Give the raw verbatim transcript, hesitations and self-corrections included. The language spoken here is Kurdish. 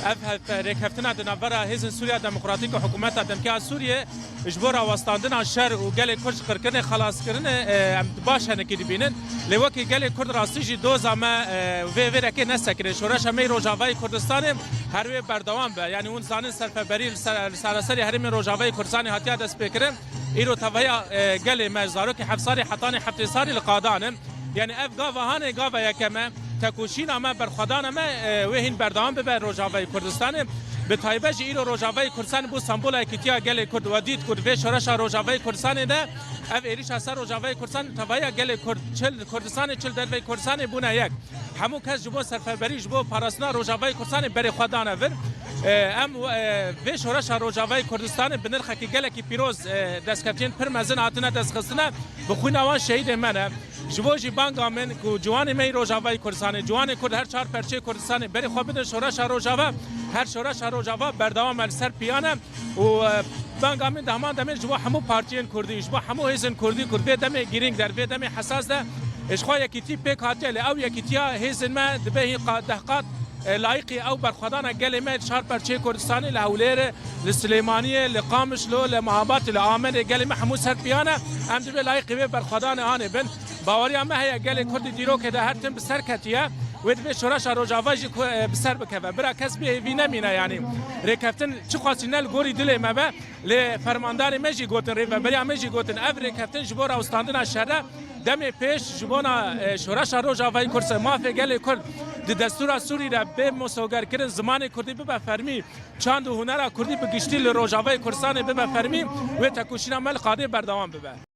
Ev he-, rêkeftina di navbera Hêzên Sûriya Demokratîk û Hikûmeta Demkî ya Sûriyê ji bo rawestandina şer û gelê Kurd ji qirkirinê xelaskirinê, e, em baş hinekî dibînin. Lê wekî gelê Kurd rastî jî doza me, e, vê vê rekê nesekine. Şoreşa me yê Rojavayê Kurdistanê her wê berdewam be. Yanî hûn zanin serfeberî li ser, li saraserî herêmên Rojavayê Kurdistanê hatiye destpêkirin. Îro tevahiya, e, gelê me, zarokê heft salî hetanî heftê salî li qadan in. Yanî ev gava hanê gava yekeme, tekoşîna me, berxwedana me, e, wê hîn berdewam bibe Rojavayê Kurdistanê. Bi taybet jî îro Rojavayê Kurdistanê bû sembola yekîtiya gelê Kurd. We dît ku di vê şoreşa Rojavayê Kurdistanê de ev êrişa ser Rojavayê Kurdistanê tevahiya gelê Kurd, çi li Kurdistanê, çi li derveyî Kurdistanê bûne yek. Hemû kes ji bo serfeberî, ji bo parastina Rojavayê Kurdistanê berê xwe dane vir. E, em, e, vê şoreşa Rojavayê Kurdistanê bi nirxekî gelekî pîroz, e, destkeftiyên pir mezin hatine destxistine, bi xwîna wan şehîdên me ne. Ji bo jî banga min ku ciwanê me yî Rojavayê Kurdistanê, ciwanê Kurd her çar perçeyê Kurdistanê berê xwe bidin şoreşa Rojava, her şoreşa Rojava berdewam e li ser piyan e û, e, banga min di heman demê ji bo hemû partiyên Kurdî, ji bo hemû hêzên Kurdî ku di vê demê girîng de, di vê demê hesas de, e, ji xwe yekîtî pêk hatiye, lê ew yekîtiya hêzên me dibe hîn qa-, deh qat, e, layîqî ew berxwedana gelê me li çar perçeyê Kurdistanê, li Hewlêrê, li Silêmaniyê, li Qamişlo, li Mehabatê, li Amedê, gelê me hemû ser piyan e. Em divê layîqî vê berxwedanê anê bin. Baweriya me heye gelê Kurd di dîrokê de her tim bi ser ketiye. Wê divê şoreşa Rojava jî ku, e, bi ser bikeve. Bira kes bêhêvî nemîne yanî. Rêkeftin çiqasî ne li gorî dilê me be, lê fermandarê me jî gotin, rêveberiya me jî gotin. Ev rêkeftin ji bo rawestandina şer e. Demê pêş ji bona, e, şoreşa Rojavayê Kurd, mafê gelê Kurd di destûra Sûrî de bê misogerkirin, zimanê Kurdî bibe fermî, çand û hunera Kurdî bi giştî li Rojavayê Kurdistanê bibe fermî, wê tekoşîna me li qadê berdewam bibe.